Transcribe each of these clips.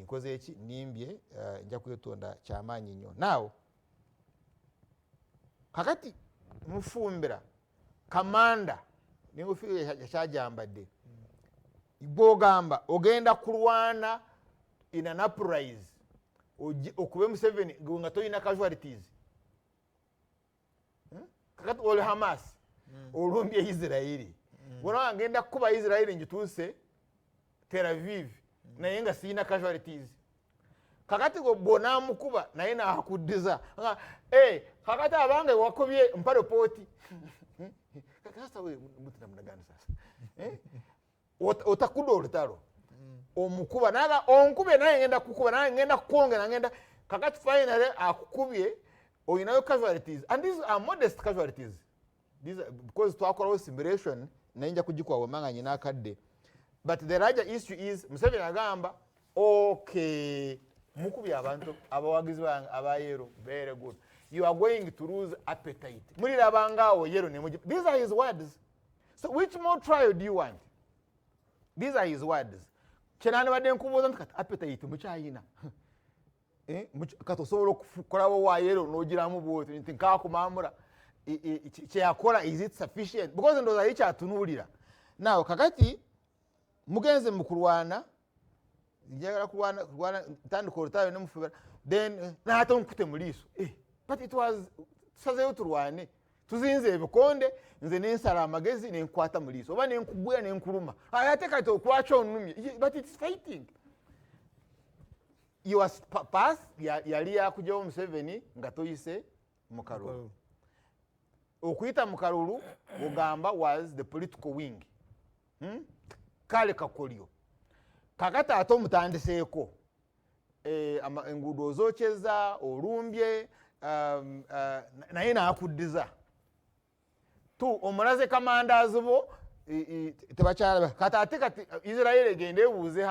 Nkoze eki? Nimbye, nja kwetonda kyamaanyi nnyo. Now kakati Mufumbira kamanda nengofiira yakyajambadde, gwogamba ogenda kulwana in an uprise, okube Museveni gwe nga tolina casualties. Kakati oli Hamas, olumbye Isirairi, bona ngenda kukuba Isirairi ngituuse Tel Aviv, naye nga siyina casualties. Kakati gwe bw'onaamukuba naye naakuddiza. Eh, kakati abange wakubye, mpa ripooti. Sasa we mtu namna gani sasa? Eh? Otakudde olutalo, omukuba naga onkubye, naye ngenda kukuba, naye ngenda kukwongera, ngenda. Kakati finally akukubye, oyinayo casualties, and these are modest casualties. These are, because twakolawo simulation, naye nja kugikuwa wemanga nyina akadde. But the larger issue is Museveni agamba, "Okay, mukubye abantu abawagizi bange aba yellow, very good. You are going to lose appetite, mulirabangaawo yellow nemugi." These are his words. So which more trial do you want? These are his words. Kyenandibadde nkubuuza nti kati appetite mukyayina? Eh, kati osobola okukolawo wa yellow n'ogiramu bwoti nti nkakumamura kyeyakola? Is it sufficient? Because ndowooza ye kyatunuulira. Now kakati mugenze mu kulwana, njagala kulwana, kulwana, ntandika olutalo nemufubira, then nate nkute mu liiso. Eh, but it was tusazeyo tulwane, tuzinze ebikonde, nze nensala amagezi nenkwata mu liiso oba nenkugwira nenkuluma. Ate kati okwaki onumye? But it's fighting. Your path yali yakugyawo Museveni nga toyise mu kalulu. Okuyita mu kalulu ogamba was the political wing, Kale kakolyo. Kakati ate omutandiseeko, enguudo ozokyeza, olumbye, naye nakuddiza tu omulaze kamandazi bo tebakyalaba. Kati ate kati Israel egende ebuuze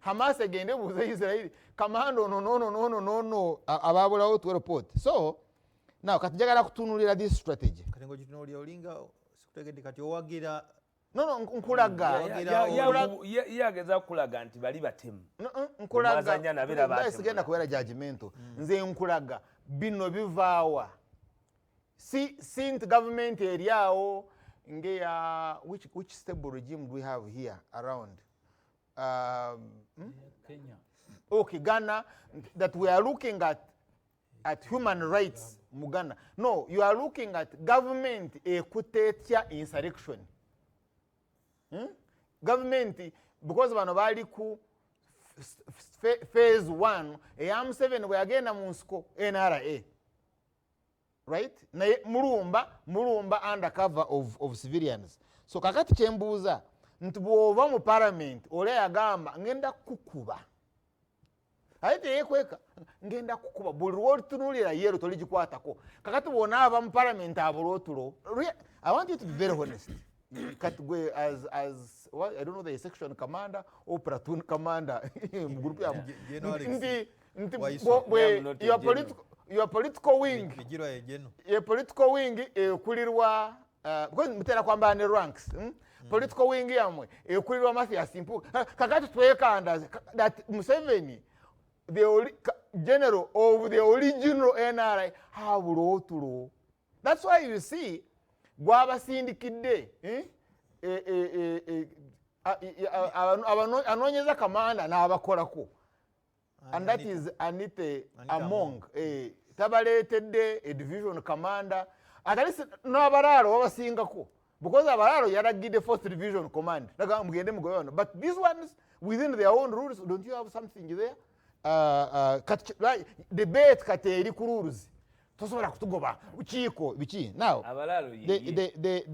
Hamas egende ebuuze Israel kamanda ono nono nono nono ababulawo tu report. So now kati njagala kutunulira this strategy. Kati ngaogitunuulira olinga sikutegedde, kati owagira No, nkulaga. Ye ageza kukulaga nti bali batemu. Nkulaga. Mwazanya nabo era batemula. Sigenda kubeera judgmental. Nze nkulaga bino bivaawa. Si nti gavumenti eri awo ngeya which stable regime do we have here around? Kenya. Okay, Ghana, that we are looking at human rights mu Ghana. No, you are looking at government ekutte etya insurrection, Government, because bano bali ku phase one eya Museveni bwe yagenda mu nsiko, NRA, right? Naye mulumba, mulumba undercover of civilians. So kakati kyembuuza nti bw'ova mu parliament, oli yagamba ngenda kukuba, aye teyekweka, ngenda kukuba, buli lwolitunuulira yellow toligikwatako. Kakati bwonaava mu parliament abula otulo. I want you to be very honest. Kati gwe as what, I don't know, the section commander or platoon commander mu group yamu General Alex nti Waiswa. I'm not a your general. Political wing Migirwa yegeno. Ye political wing ekulirwa, because mutera kwambala ne ranks, Political wing yamwe ekulirwa Mathias Mpuuga. Kakati twekandaze that Museveni, the general of the original NRA, habula otulo. That's why you see gwabasindikidde, eh? Anoonyeza kamanda n'abakolako, and that is Anite Anita. Among. Tabaleetedde a division commander at least, n'abalaalo babasingako, because abalaalo yalagidde fourth division command. Nagamba mugende mugobe bano, but these ones within their own rules, don't you have something there? Kati right, debate kati eri ku rules, tosobola kutugoba bukiiko biki now. Abalaalo the, ye the